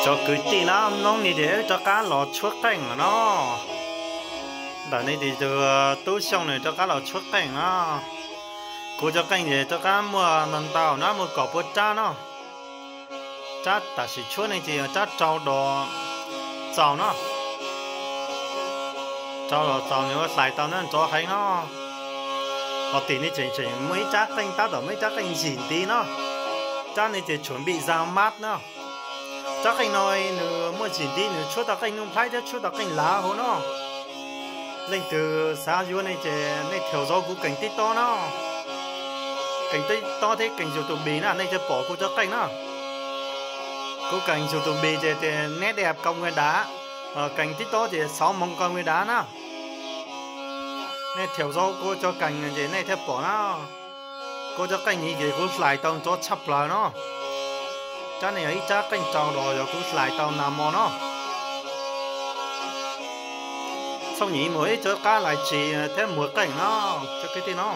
Cov kwv tij na, hnub no ces wb rov qab los tshuab qeej lawm no. Ntawm no ces tus tub Xyooj nws rov qab los tshuab qeej no. Kuv cov qeej ces rov qab muaj ntau ntau no, muaj kaum pua rab no. Rab tam sim tshuab no ces yog rab rau dos txaus no. Rau dos txaus nws ua hlais tau nrov heev no. Hos tim no tseem tseem muaj ib rab qeej tab tom muaj ib rab qeej ntsim ntiv no. Rab no ces tshuam npim zag mab no. Rab qeej no nws muaj ntsim ntiv, nws tshuab tau qeej nuj nplhaib thiab tshuab tau qeej lav hauv no. Leej twg xav yuav no ces nej thiaj zov kuv keem tib tob no. Keem tib tob thiab keem YouTube na, nej thiaj pom kuv cov qeej na. Kuv keem YouTube ces tias Nét Đẹp Công Nguyên Đá, keem tib tob ces Sáu Mông Công Nguyên Đá na. Nej thiaj zov kuv cov keem ces nej thiaj pom na. Kuv cov qeej no ces kuv hlais tau nrov tshaj plaws no. Rab no yog ib rab qeej rau dos yog kuv hlais tau nag hmo no. Txhob nyiam mus ib co qab lais tsis thiab muag qeej no, cov kwv tij no.